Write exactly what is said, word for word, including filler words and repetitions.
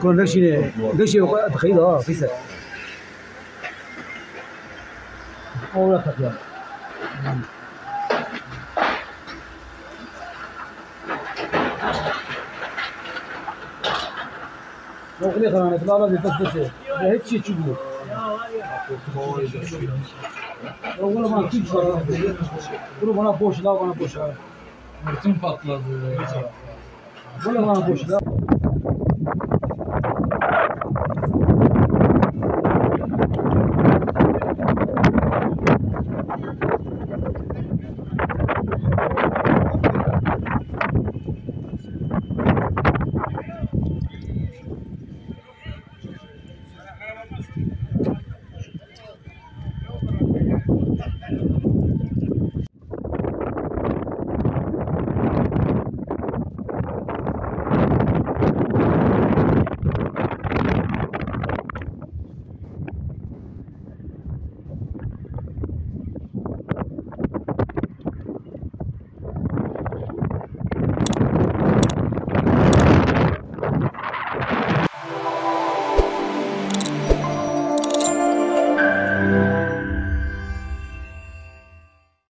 Kon vekşîne, vekşî xeyda, fîse. Ola takya. Oxlê xanane, bila ala bê pes pes e. Ya hiç şey çıkmıyor. Ya wala bana kim çıkar? Bunu bana boş la, bana boş la. Bütün patladı. Bunu bana boş la.